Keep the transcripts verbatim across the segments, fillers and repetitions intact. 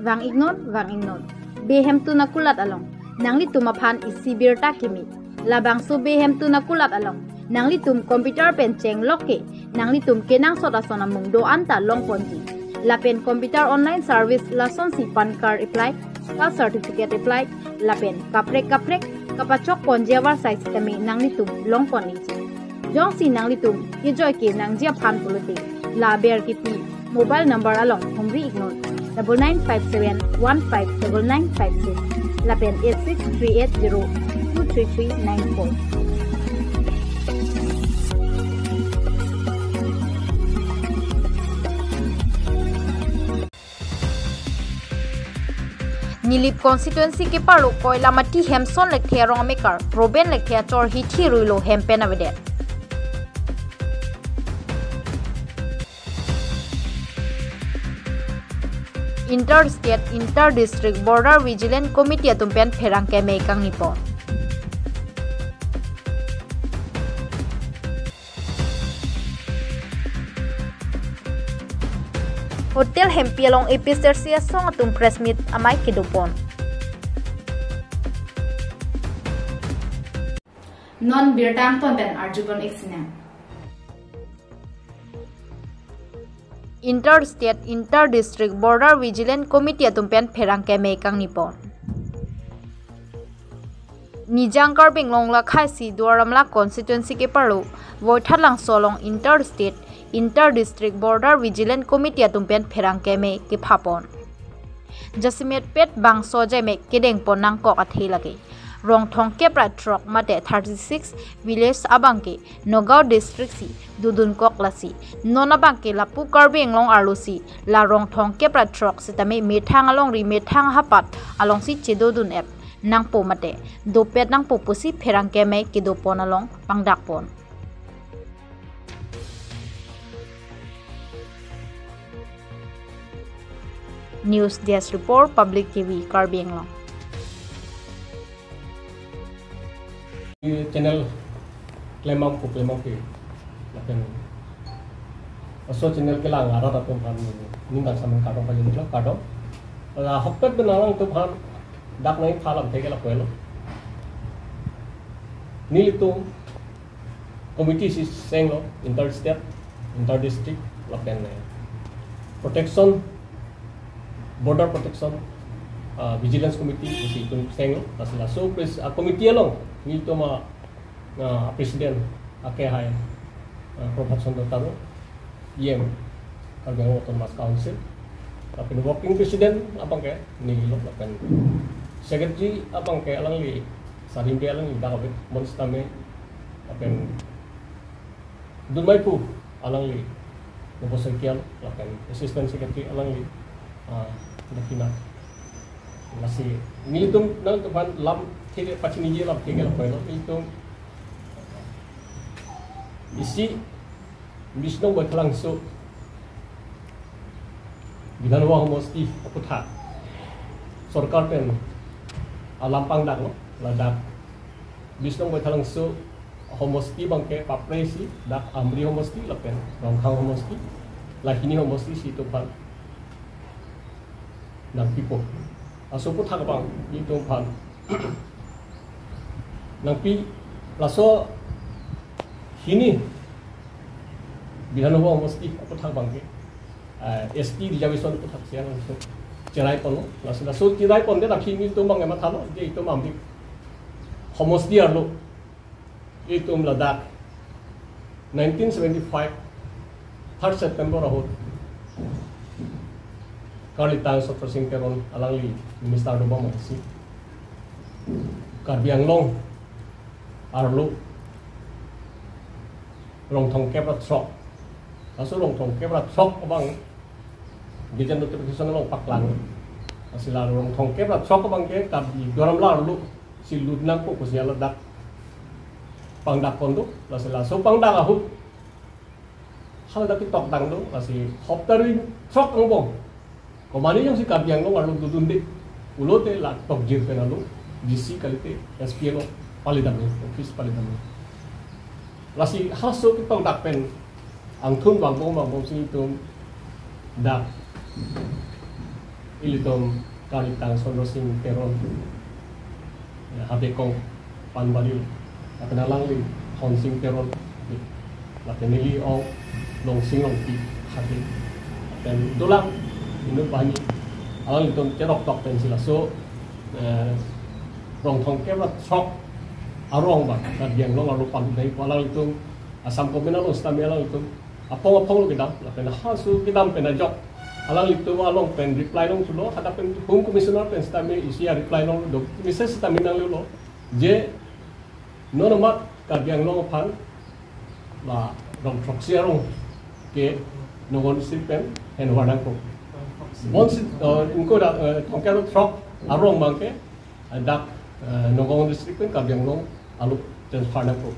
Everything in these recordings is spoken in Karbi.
Vang-iknon, vang-iknon. Behemtun akulat along nanglitum aphan isi birta kimi. Labangso behemtun akulat along nanglitum computer pen chenglok ke, nanglitum kenangsot ason amung do-an ta longponji. Lapen computer online service lasonsi PAN card apply, caste certificate apply, lapen kaprek kaprek kapachokponji avarsai sitame nanglitum longpon-ikji. Jongsi nanglitum kejoi ke nangji aphan pulote, la aber kipi mobile number along humri-iknon, double nine five seven one five double nine five six lapen eight six three eight zero two three three nine four. Nilip constituency keparlo Koilamati Hemson Lekthe arong amekar Roben Lekthe achor hithi ruilo hem pen avedet. Inter State, Inter District Border Vigilance Committee atum pen pherangke amei kangnipon. Hotel Hempi along A P H L C asong atum press meet amei kedopon. Non birta angton pen arjupon-ik sinang. Inter State, Inter District Border Vigilance Committee atum pen pherangke amei kangnipon. Nijang Karbi Anglong lakhaisi Duar Amla constituency keparlo Voithalangso along Inter State, Inter District Border Vigilance Committee atum pen pherangke amei kephapon. Jasemet pet bangso ajaimek kedengpon nangkok athe lake Rongthong kep ra throk mate thirty six village abangke Nagaon district si dodunkok, lasi non abangke lapu Karbi Anglong arlosi la Rongthong kep ra throk sitame methang alongri methang hapat alongsi chedodun-et nangpo mate dopet nangpo pusi pherangke amei kedopon along pangdakpon. News Desk Report, Public T V, Karbi Anglong. Channel klemam ko klemam ke. Lapen laso channel kelang arat atum aphan ningkan samang kardom pajutlo, kardom. Ahokpet pen alangtum aphan dak nangphalam thek ke lapu-elo. Nelitum committee si chenglo, Inter State, Inter District, lapen, eh, Protection, Border Protection, ah, Vigilance Committee si itum chenglo. Lasi laso pres-, ah, committee along nelitum a, ah, president ake hai, ah, Prabhat Chandra Taro, E M, Karbi Anglong Autonomous Council. Lapen working president abangke nelilo, lapen secretary abangke alangli, Sarimbe alangli dak ave, bonsitame, lapen dunmaipu alangli, Nobo Saikian, lapen assistant secretary alangli, ah, Dakhina. Lasi nelitum nangtum aphan lam thek ke pachiniji, lam thek ke lapu-elo, nelitum isi Bish nong Voithalangso Bidhan Sabha homosti aputhak sorkar pen alam pangdaklo, ladak Bish nong Voithalangso homosti abangke papresi dak Amri homosti lapen Rongkhang homosti, la hini homosti si itum aphan nangpipo. Laso aputhak abang itum aphan nangpi, laso hini Bidhan Sabha homosti aputhak abangke, eh, S T reservation aputhak si alangtum cheraiponlo. Laso, laso cheraipondet aphi nelitum abang mathalo, je itum Amri homosti arlo itum ladak nineteen seventy-five third September ahut Karlitang Chatra Sing Teron alangli minister dobom apotsi Karbi Anglong arlo Rongthong kep ra throk, laso Rongthong kep ra throk abang gazette notification along paklang. Lasi la Rongthong kep ra throk abangke Karbi Duar Amla arlo si lut nangpo pusi ladak pangdakpon do. Lasi laso pangdak ahut haladak ketokdang do, lasi hopta ri throk angbong komatne jongsi Karbi Anglong arlo dodunde pulote la tokjir pen along D C kalite S P along palidamlo, office palidamlo. Lasi halaso ketokdak pen angthun vangbom vangbomsi itum dak Ilitum karlitang Sondro Sing Teron, ya, habe kong panbari, lapen alangli Hon Sing Teron, lapen neli ong Long Sing Rongpi habe, lapen dolang inut banghini, alanglitum cherok tok pensi laso, eh, rong thomkep ra throk arong abang Karbi Anglong arlo palu nangji pu alanglitum Assam Government along sitame alanglitum apong apong lo kedam, lapen halaso kedam pen ajok alanglitum along pen reply longthulo, hadak pen Home Commissioner pen sitame isi a-reply longlo, message sitame nanglelo, je non amat Karbi Anglong aphan la rong throksi arong ke Nagaon District pen henvar nangkok. Bonsi, eh, ingkoi ra, eh, thomkep ra throk arong abangke, eh, dak, eh, Nagaon District pen Karbi Anglong along transfer nangkok.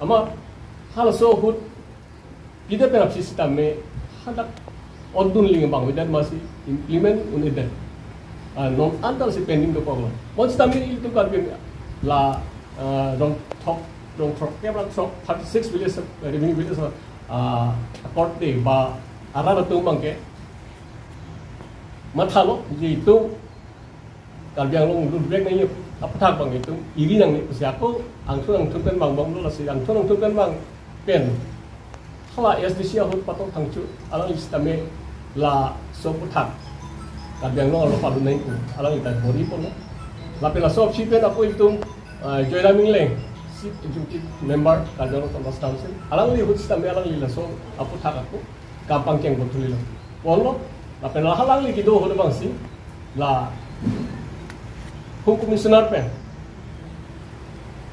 Amat halaso ahut pide pen aphi sitame hadak odun ling abang vedet masi implement un-edet. Ah, non antar si pending dokoklo. Bon sitame ilitum Karbi la, ah, rong thok, rong throkkep ra throk, thirty-six village, eh, revenue village, ah, accord de ba arat atum abangke mathalo, je itum Karbi Anglong lutbek nangji aphuthak abang itum iri nangne pusi ako angthun angthun pen bang bang lo, lasi angthun angthun pen bang pen hala S D C ahut patok thangchu alangli sitame laso aphuthak Karbi Anglong arlo palu nangji pu alangli ta bor-i ponlo. Lapen laso aphi pen ako itum, ah, Joyram Engleng, Chief Executive Member Karbi Anglong Autonomous Council, alangli ahut sitame alangli laso aphuthak ako kam pangkeng bor thulilo. Ponlo, lapen la alangli kedo ahut abangsi la Home Commissioner pen,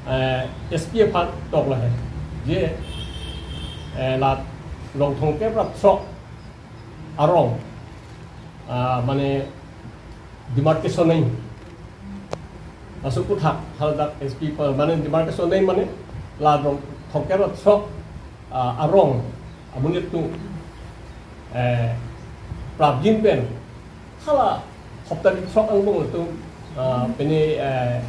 eh, S P aphan tok lahai, je, eh, la rong thomkep ra throk arong, ah, mane demarcation nangji. Laso aphuthak hadak S P pa, mane demarcation nangji mane la rong thomkep ra throk, ah, arong amonit atum, eh, prapjin pen hala hopta ri throk angbong atum, ah, pene, eh,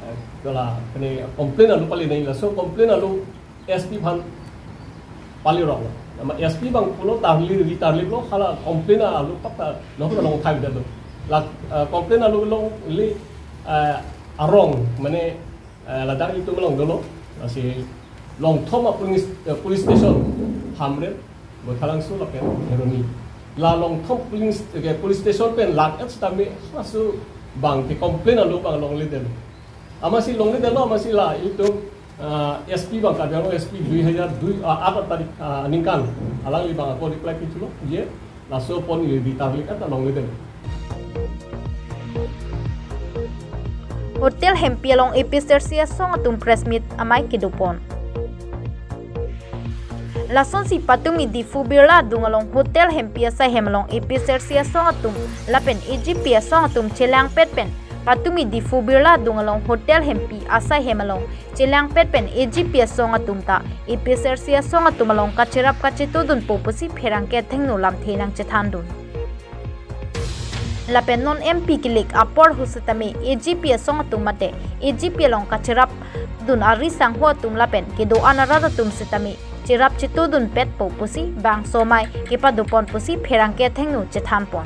eh, hala pene complain alu pali nangji, laso complain alu S P aphan pali roklo. Amat S P abang pulo tarli ri tarliplo, hala complain alu pakta nokta long thai dado. La, eh, complain alu longle, eh, arong mane, eh, ladak itum along dolo, lasi Longthom a-police, eh, police station Hamren, Baithalangso lapen Kheroni. La Longthom police, eh, police station pen lang-et sitame halaso abangke complain alu abang longledetlo. Amatsi longledetlo, amatsi la itum, ah, S P abang, Karbi Anglong S P dui hajar dui, ah, aat tarik, ah, aningkan alangli abang ako reply pithulo, je laso pon ili di tarlik ata longledetlo. Hotel Hempi along A P H L C asong atum press meet amei kedopon. Lasonsi patumi Diphu Birla adung along Hotel Hempi asai hem along A P H L C asong atum lapen A G P asong atum chelangpet pen patumi Diphu Birla adung along Hotel Hempi asai hem along chelangpet pen A G P asong atum ta A P H L C asong atum along kacherap kachetudunpo pusi pherangke athengno lamthe nangchethandun. Lapen non M P kilik apor ahut sitame A G P asong atum mate A G P along kacherapdun ari sangho atum lapen kedo-an arat atum sitame cherap chetudunpetpo pusi bangso amei kepadopon pusi pherangke athengno chethanpon.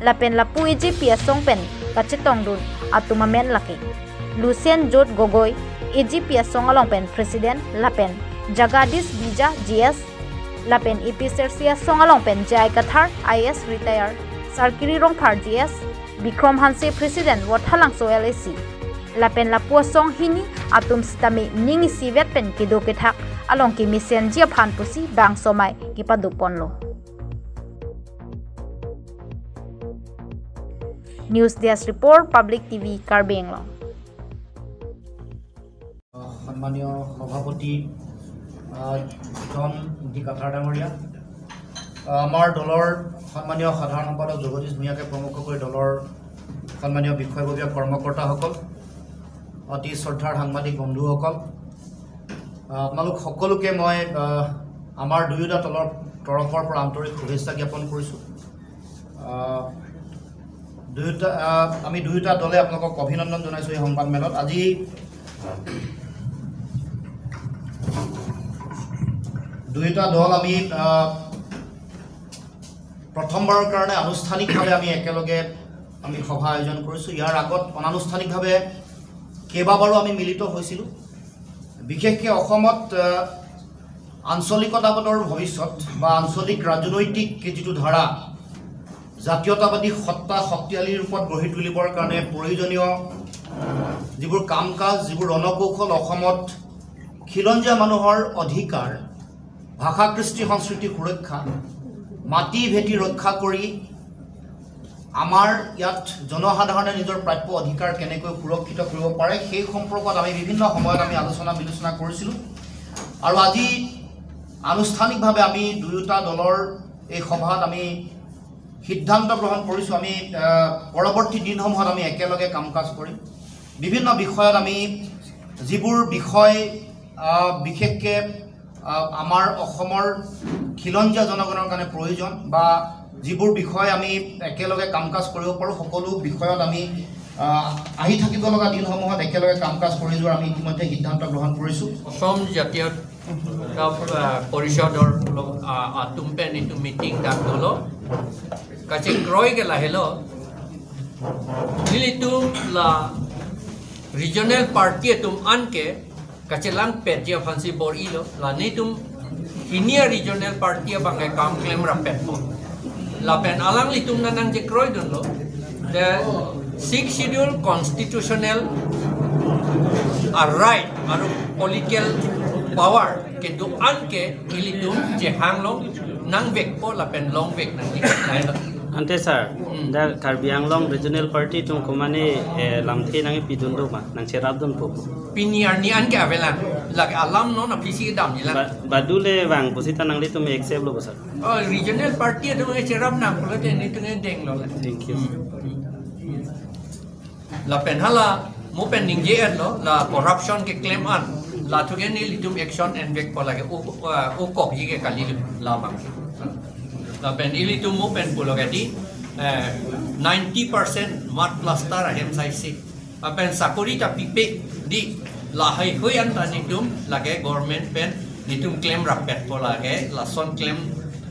Lapen lapu A G P asong pen kachetongdun atum amen lake Lucien Jot Gogoi, A G P asong along pen President, lapen Jagadish Bija G S, lapen A P H L C asong along pen J I Kathar, I A S retire, Sarkiri Rongphar G S, Bikrom Hanse President Baithalangso L A C. Lapen lapu asong hini atum sitame ning isivet pen kedo kethak along kemesenji aphan pusi bangso amei kepadoponlo. News Desk Report, Public T V Karbi Anglong. সন্মানীয় সভাপতি, আহ, জন ইংতি কাথাৰ ডাঙৰীয়া, আহ, আমাৰ দলৰ সন্মানীয় সাধাৰণ সম্পাদক জগদীশ ভূঞাকে প্ৰমুখ কৰি দলৰ সন্মানীয় বিষয়ববীয়া কৰ্মকৰ্তাসকল, অতি শ্ৰদ্ধাৰ সাংবাদিক বন্ধুসকল, আহ, আপোনালোক সকলোকে মই, আহ, আমাৰ দুয়োটা দলৰ তৰফৰ পৰা আন্তৰিক শুভেচ্ছা জ্ঞাপন কৰিছোঁ। আহ, দুয়োটা, আহ, আমি দুয়োটা দলে আপোনালোকক অভিনন্দন জনাইছোঁ এই সংবাদ মেলত। আজি দুয়োটা দল আমি, আহ, প্ৰথমবাৰৰ কাৰণে আনুষ্ঠানিকভাৱে আমি একেলগে আমি সভা আয়োজন কৰিছোঁ। ইয়াৰ আগত অনানুষ্ঠানিকভাৱে কেইবাবাৰো আমি মিলিত হৈছিলোঁ। বিশেষকৈ অসমত, আহ, আঞ্চলিকতাবাদৰ ভৱিষ্যত বা আঞ্চলিক ৰাজনৈতিক যিটো ধাৰা, জাতীয়তাবাদী সত্তা শক্তিশালী ৰূপত গঢ়ি তুলিবৰ কাৰণে প্ৰয়োজনীয় যিবোৰ কাম কাজ, যিবোৰ ৰণকৌশল অসমত খিলঞ্জীয়া মানুহৰ অধিকাৰ, ভাষা, কৃষ্টি, সংস্কৃতি সুৰক্ষা, মাটি ভেটি ৰক্ষা কৰি আমাৰ ইয়াত জনসাধাৰণে নিজৰ প্ৰাপ্য অধিকাৰ কেনেকৈ সুৰক্ষিত কৰিব পাৰে, সেই সম্পৰ্কত আমি বিভিন্ন সময়ত আমি আলোচনা বিলোচনা কৰিছিলোঁ। আৰু আজি আনুষ্ঠানিকভাৱে আমি দুয়োটা দলৰ এই সভাত আমি সিদ্ধান্ত গ্ৰহণ কৰিছোঁ। আমি, আহ, পৰৱৰ্তী দিনসমূহত আমি একেলগে কাম কাজ কৰিম। বিভিন্ন বিষয়ত আমি যিবোৰ বিষয়, আহ, বিশেষকৈ, আহ, আমাৰ অসমৰ খিলঞ্জীয়া জনগণৰ কাৰণে প্ৰয়োজন বা যিবোৰ বিষয় আমি একেলগে কাম কাজ কৰিব পাৰোঁ, সকলো বিষয়ত আমি, আহ, আহি থাকিব লগা দিনসমূহত একেলগে কাম কাজ কৰি যোৱাৰ আমি ইতিমধ্যে সিদ্ধান্ত গ্ৰহণ কৰিছোঁ। অসম জাতীয়, আহ, পৰিষদৰ, আহ, atum pen itum meeting dak dolo. Kachekroi ke lahelo. Nelitum la regional party atum anke kachelangpetji aphansi bor-ilo, la nelitum hini a-regional party abang ke kam klem rappetpo. Lapen alanglitum nangchekroidunlo, the Sixth Schedule constitutional a right aru political power kedo-an ke ilitum chehanglong nangvekpo lapen longvek nangji. Ante sir, Hmm. dak Karbi Anglong Regional Party atum komane, eh, lamthe nangpidun do ma, nangcherapdunpo? Pini arni anke avelang, lake alam non aphisi damjilang. Ba-, badu le vang pusita nanglitum accept lo ba sir? Oh, regional party atum nangcherap nang pulote nelitum denglo. Thank you. Hmm. Lapen hala mo pen ningje-etlo, la corruption keklem an, la thuke nelitum action envekpo lake, o, o, okokji ke kali labang. Lapen ilitum mo pen pulo ke di, eh, ninety percent mud plaster ahem saisi. Lapen sakori ta pipe di, lahai hui an ta nelitum lake government pen nelitum klem rappetpo lake, lason klem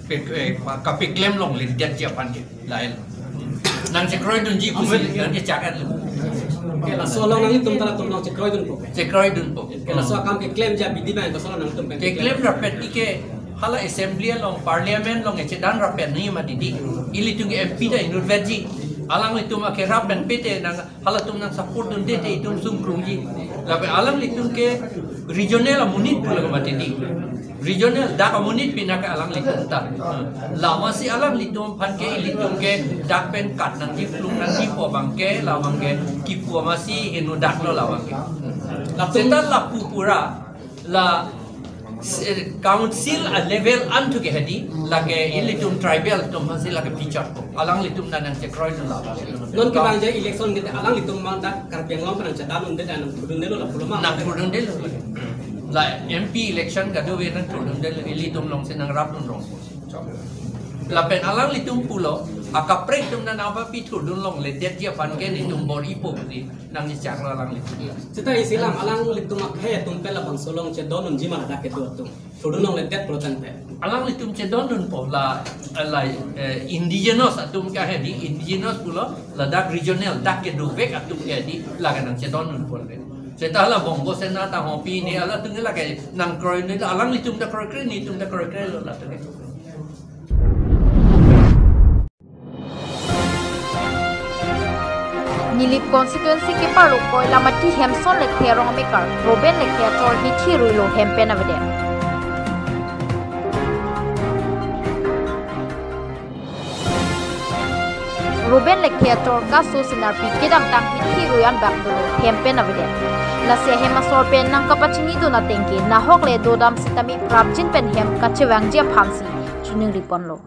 pe, eh, kapeklem longledetji aphan ke. Lahai. Nangchekroidunji pusi, nangchechak-etlo. Ke laso along nanglitum ta latum nangchekroidunpo. Chekroidunpo. Ke laso akam keklemji abidi abang koson nangtum pen keklem rappet ke hala assembly along, parliament along chedan rappet nangji mati di. Ilitum ke M P ta inutvetji. Alanglitum akerap pen pete nang halatum nangsupport dunde te itum sungkrungji. Lapen alanglitum ke regional amonit pulo mati di. Regional dak amonit pina ke alanglitum ta. Lamasi alanglitum aphan ke ilitum ke dak pen kat nangji plung nangjipo abang ke labang ke kipu amatsi inutdaklo labang ke. Lapen seta lapu pura la, eh, council a level an thuke hedi, lake ilitum tribal atum aphansi lake pichotpo. Alanglitum nangchekroidunlo. Non kevangji election ke alanglitum mang dak Karbi Anglong pen nangchedandunde, nangthurdundelo lapulo ma? Nangthurdundelo. La M P election kadokave nangthurdundelo, ilitum alongsi nangrapdun rong. Lapen alanglitum pulo, akaprek atum nangpapi thurdun longledetji aphan ke nelitum bor-ipo pusi nangchechaklo alanglitum. Seta isi alam alanglitum akhei atum pen labangso along chedondunji ma ladak kedo atum? Thurdun longledet pulo tangte. Alanglitum chedondunpo la, la, eh, indigenous atum ke hedi, indigenous pulo ladak regional dak kedovek atum ke hedi, lake nangchedondunpo le. Seta la Bongo Sena ta ho pine halatum ke lake nangkroikre, alanglitum ta kroikre, nelitum ta kroikrelo latum ke. Nilip constituency keparlo Koilamati Hemson Lekthe arong amekar Ruben Lekthe achor hithi ruilo hem pen avedet. Ruben Lekthe achor kaso sinarpi kedamtang hithi rui anbak dolo hem pen avedet. Lasi hem asor pen nangkapachinidun ateng ke nahok le dodam sitame prapjin pen hem kachevangji aphansi chiningriponlo.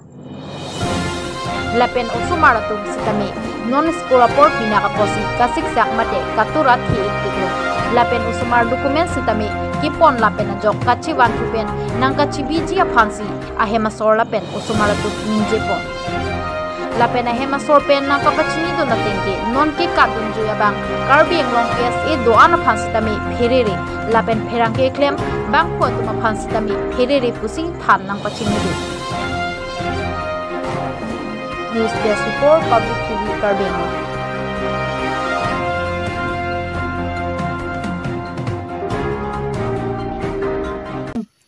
Lapen osomar atum sitame non school apor pinak apotsi kasiksak mate katura thi-ikpiklo. Lapen osomar document sitame kepon lapen ajok kachevan thupen nangkachebiji aphansi ahem asor lapen osomar atum ningjepon. Lapen ahem asor pen nangkapachinidun ateng ke non ke kadunjui abang Karbi Anglong K S A do-an aphan sitame pherere lapen pherangke klem bangphu atum aphan sitame pherere pusi than nangpachinidun. News Desk Report, Public T V Karbi Anglong.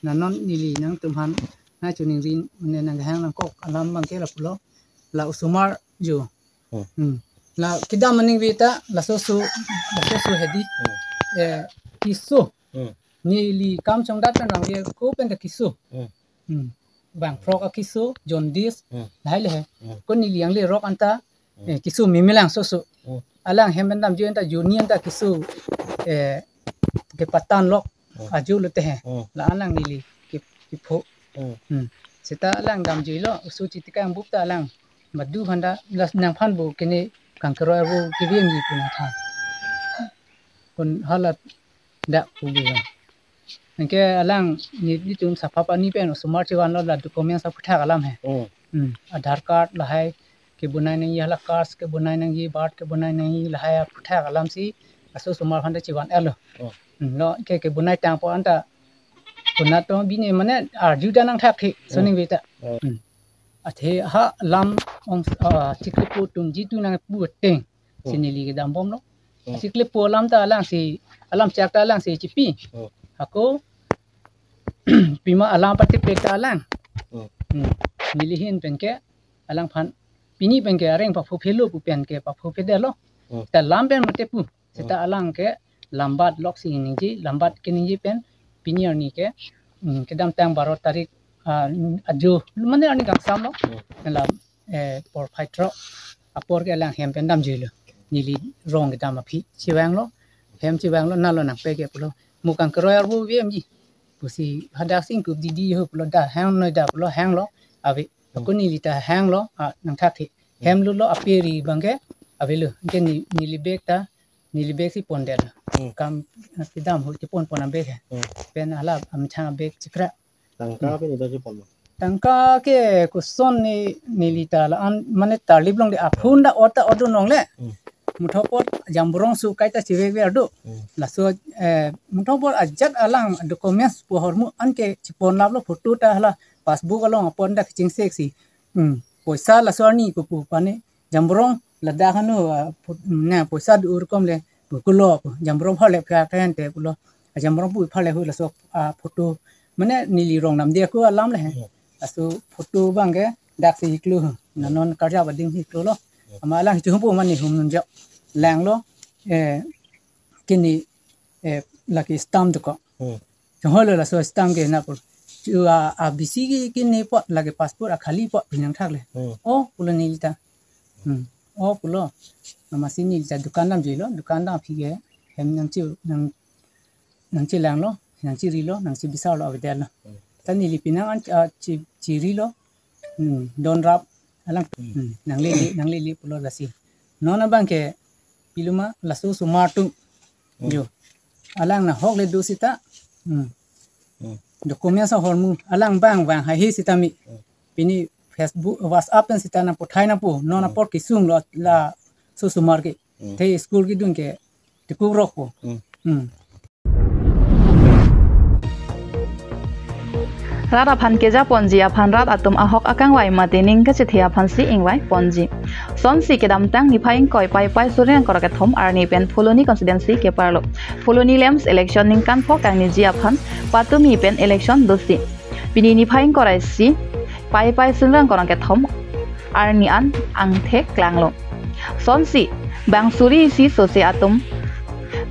Non neli nangtum aphan nangchiningri, mane nanghang nangkok alam abangke lapulo, la osomar jo. Hmm. Hmm. La kedam aningve ta laso su, laso su hedi. Hmm. Eh, keso. Hmm. Neli kam chongdat pen rang dia ko pen ta keso. Hmm. Hmm. Bang frog akeso, jaundice, Hmm. lahai le he. Hmm. Ko neli yang le rok anta, Hmm. eh, keso memelang soso. Hmm. Alang hem pen damjui anta juni anta keso, eh, kepatan lok Hmm. ajo lote he. Hmm. La alang neli ke, kepho. Hmm. Hmm. Seta alang damjuilo, oso chitikang bup ta alang madu aphan ta, las nangphan bo kene kangkeroi arvo keveng ji pu nangthan. Kon hala dak pu bilang. Anke alang ne, netum sapha pani pen osomar chevanlo, la documents aphuthak alam he. Hmm. Hmm. Aadhaar card lahai kebonai nangji, hala caste kebonai nangji, birth kebonai nangji, lahai aphuthak alam si laso osomar aphan ta chevan-etlo. Hmm. Hmm, lo ke kebonai tangpo anta konat to bine mane arju ta nangthak he, Hmm. soningve ta. Hmm. Hmm. Athe ha lam ong, ah, chiklepo atum jitu nangpu ateng. Hmm. Si neli kedam bomlo. Hmm. Chiklepo alam ta alang si, alam chak ta alang si chipi. Hmm. Ako pima alam pati pek ta alang. Hmm. Hmm. Neli ahin pen ke alangphan pini pen ke areng paphophelo pu pen ke paphophedetlo. Hmm. Ta lam pen mate pu. Seta Hmm. alang ke lambat lok si ningje, lambat keningje pen pini arni ke, hmm, kedamtang baro tarik, ah, ajo, mane arni kangsam lo. Hmm. La, eh, porphai throk apor ke alang hem pen damjuilo. Neli rong kedam aphi chevanglo, hem chevanglo, nalo nangpek ke pulo. Mo kangkeroi arvo vemji pusi hadak singkup didi ho pulo, da hangnoi da pulo, hanglo ave. Hmm. Ako neli ta hanglo, ah, nangthak he. Hmm. Hem lulo, aperi abangke avelo. Anke ne, neli bag ta, neli bag si pondetlo. Hmm. Kam, ah, kedam ho kepon pon abag he. Hmm. Pen hala amethang abag chikra. Tangka Hmm. pen ita chepon ma? Tangka ke koson ne, neli ta la-an mane tarlip longde, aphun da ot ta ot do longle. Hmm. Muthot apot jamborong su kaita chevekver do. Hmm. Laso, eh, muthot apot ajat alang documents pu ahormu anke chepon laplo, photo ta hala passbook along apon ta kechingseksi. Hmm. Poisa laso arni ko pu pani jamborong ladak hanu, ah, pho-, ne poisa do-ur kom le pu kulo pu. Jamborong pharle phak hen te pulo. Ah, jamborong pu pharle hu laso, ah, photo. Mane neli rong namde ako alam le he. Hmm. Laso photo abangke dak si hiklo hu. Hmm. Na non karjap ading hiklolo. Hmm. Ama alang hichu humpu mane hum nunjak. Langlo, eh, kini, eh, lake stamp dokok. Hmm. Chonghoi lo laso stamp ke na pu. Chu a, a B C ke, kini apot lake passport akhali apot pi nangthak le. Hmm. Oh, pulo neli ta. Hmm. Oh, pulo. Amatsi neli ta dukan damjuilo, dukan dam aphi ke hem nangchi, nang, nangchelanglo, nangchirilo, nangchibisarlo, avedetlo. Hmm. Ta neli penang an, ah, chi, chirilo. Hmm, don rap alang. Hmm. Hmm, nanglele, nanglele pulo lasi. Non abangke piluma laso osomar atum. Hmm. Jo. Alang nahok le do seta. Hmm. Hmm. Documents ahormu alang bang bang haihe seta mi. Hmm. Pini Facebook, WhatsApp pen seta nangpathai nangpo. Non Hmm. apor kesung lo laso osomar ke. Hmm. Te school kedun ke tekuk rokpo. Hmm. Hmm. Rat aphan keja ponji aphan rat atum ahok akangvai mate ning kachethe aphansi ingvai ponji. Sonsi kedamtang niphai ingkoi Paipai Surangkorong kethom arni pen Phuloni constituency keparlo Phuloni LAMPS election ningkan pho kangniji aphan patumi pen election dosi. Pini niphai ingkoi ra isi Paipai Surangkorong kethom arni an angthek klanglo. Sonsi bang suri isi sose atum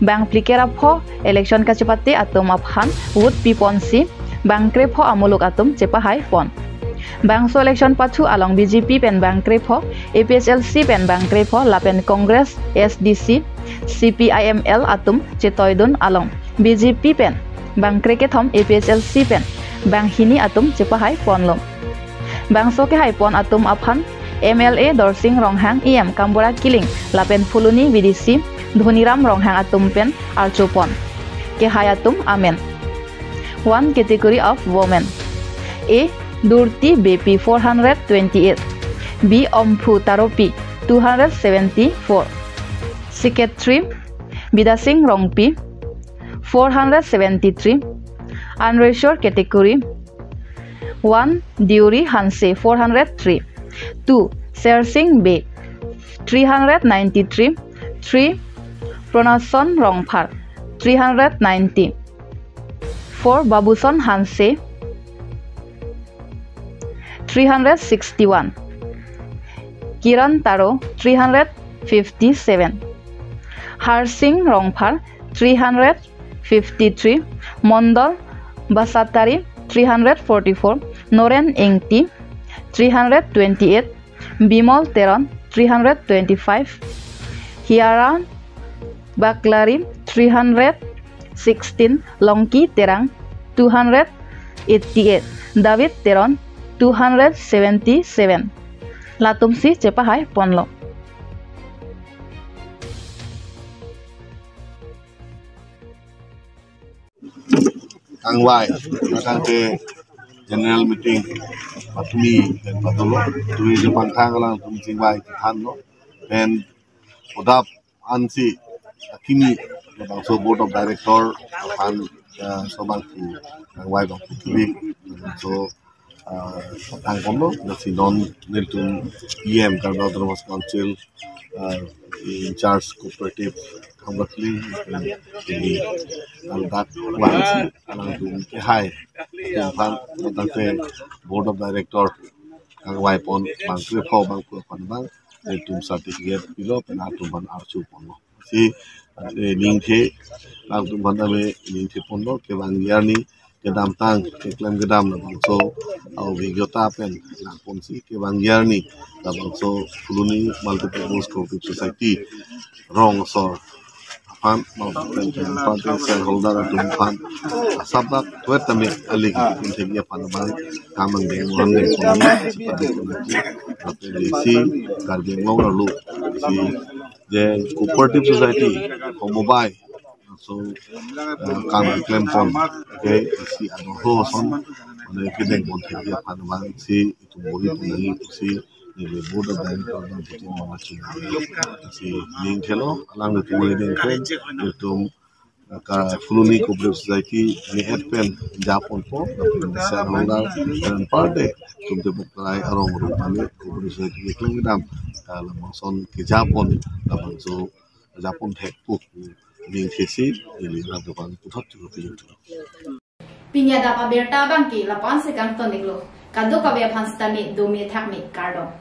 bang phlikep ra pho election kachepate atum aphan vote piponsi bang krepho amuluk atum chepahai pon. Bangso election pathu along B J P pen bang krepho, A P H L C pen bang krepho lapen Congress, S D C, C P I M L atum chetoidun along B J P pen bang kre kethom, A P H L C pen bang hini atum chepahai ponlo. Bangso kehai pon atum aphan M L A Dorsing Ronghang, E M Kambura Killing lapen Phuloni V D C Dhoniram Ronghang atum pen archo pon. Kehai atum amen. One category of women. A. Durti Beypi, four hundred twenty-eight. B. Omphu Taropi, two hundred seventy-four. Secretary Bidasing Rongpi, four hundred seventy-three. Unreserved category, one, Deuri Hanse, four hundred three. Two, Sersing Bey, three hundred ninety-three. Three, Pronason Rongphar, three hundred ninety. Four, Babuson Hanse, three hundred sixty-one. Kiran Taro, three hundred fifty-seven. Harsing Rongphar, three hundred fifty-three. Mondol Basatari, three hundred forty-four. Noren Ingti, three hundred twenty-eight. Bimol Teron, three hundred twenty-five. Hiara Baklari, three hundred sixteen. Longki Terang, two hundred eighty-eight. David Teron, two hundred seventy-seven. Latumsi chepahai ponlo. Kangvai, matangte general meeting patumi pen patulo, tumi jepang kang alangtum chingvai thanlo, pen odap ansi akimi, bangso board of director aphan, eh, so bangku kangvai bangku tuwi, so, eh, patang ponlo, lasi non nelitum E M Karbi Autonomous Council, eh, in charge cooperative Kangvai Kling, eh, ini aldak wansi alangtum kehai, atum aphan, matangte board of director kangvai pon bangku pho bangku aphan bang, nelitum certificate pilo, pen atum aphan arju ponlo. Si, eh, ningthe, alangtum aphan tame ningthe ponlo, kevangji arni kedamtang keklem kedam labangso a-obhigyota pen nangponsi, kevangji arni labangso Phuloni Multipurpose Cooperative Society rong asor aphan, multipurpose shareholder atum aphan, asap dak tuet tame alik atum thekji aphan abang, kamang deng mohon deng pon, seperti itu nanti, tapi di si Karbi Anglong lalu si je cooperative society homobai, so, eh, kam klem pon, okay, si ador ho son, mane kedeng pon thekji aphan abang si itum bori pon nangji pusi, neli board of director abang putin mama ching, si ningthelo, alanglitum ningthelo, itum, eh, ka Phuloni Cooperative Society ni et pen japonpo, shareholder pen parte, itum tebuk tarai arong rupani Cooperative Society keklem kedam, eh, labangson kejapon, labangso japon thek pu ningthesi, neli alangtum aphan puthot chukupi. Pini adap abirta abangke lapu-ansi kangton-iklo. Kadokave aphan sitame dome thakme, kardom.